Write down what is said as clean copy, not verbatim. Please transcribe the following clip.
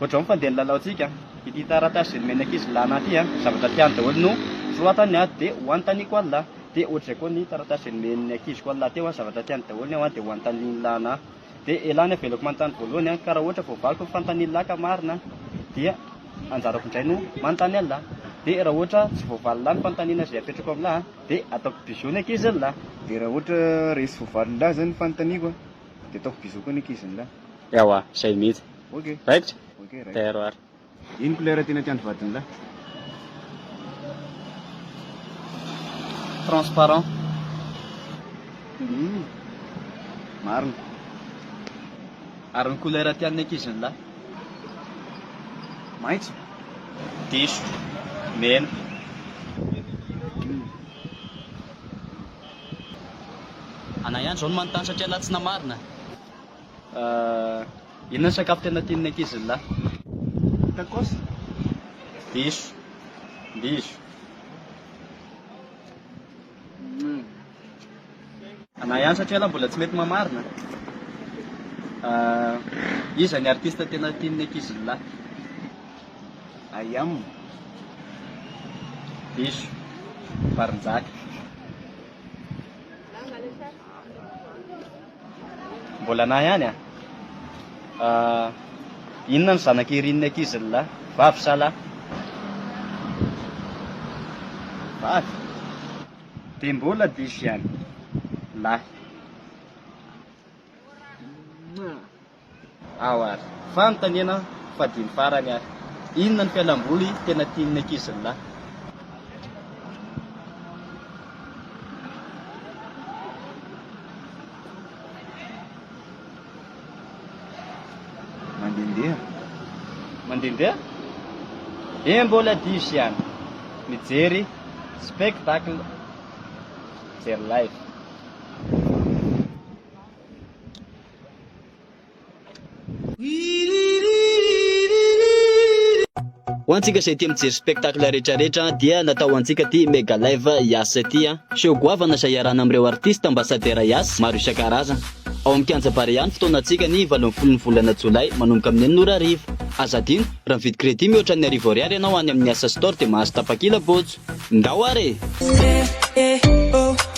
Ohatr'izao ny fandehan'ny lalaontsika. Ity taratasy izay nomen'ny ankizy lahy anah ity an, zavatra tiany daholo no soratany ato dia ho anontaniako an'lah. Dia ohatr'izay koa ny taratasy izay nomen'ny ankiziko an'lah teo an, zavatra tiany daholo ny ao an, dia ho anontanian'lah anah. Dia elah ny avelako manontany voalohany an, ka raha ohatra voavaliko ny fanontanian'lah ka marina dia anjarako indray no manontany an'lah. Dia raha ohatra tsy voavalin'lah ny fanontaniana izay apetrako amin'lah an, dia ataoko bisous ny ankizin'lah. Dia raha ohatra resy voavalin'lah zany ny fanontaniako an, dia ataoko bisous koa ny ankizin'lah. Ewa, izay mihitsy. Ok. Raikitra? Ok, raikitra. Tairo ary. Ino couleur tena tian'ny vadin'lah? Transparent. Hum. Marina. Ary ny couleur tian'ny ankizin'lah? Maitso. Diso. Mena. Hum. Anah ihany izao no manontany satria lah tsy namarina. Inona ny sakafo tena tian'ny ankizy lahy? Tacos. Diso. Diso. Anah ihany satria lah mbola tsy mety mamarina. Iza ny artiste tena tian'ny ankizy lahy? I am. Diso. Barinjaka. Mbola anah ihany a! Inona ny zanak'i Irine ankizy ny lahy? Vavy sa lahy? Vavy. Dia mbola diso ihany. Lahy. Ao ary. Fanontaniana fahadimy farany ary. Inona ny fialamboly tena tian'ny ankizy ny lahy? Mandehandeha. Mandehandeha? Eh mbola diso ihany. Mijery spectacle. Mijery live. Ho antsika izay tia mijery spectacle rehetra rehetra dia natao ho antsika ity Mega Live Yas ity a. Seho goavana izay iarahana amin'ireo artiste ambassadeur Yas maro isan-karazany. Ao amin'ny kianja Barea ny fotoanantsika ny 18 ny volana jolay manomboka amin'ny enina ora hariva. Aza adino, raha mividy crédit mihoatra ny 1000 ariary ianao any amin'ny Yas Store dia mahazo tapakila bôjo. Ndao ary e!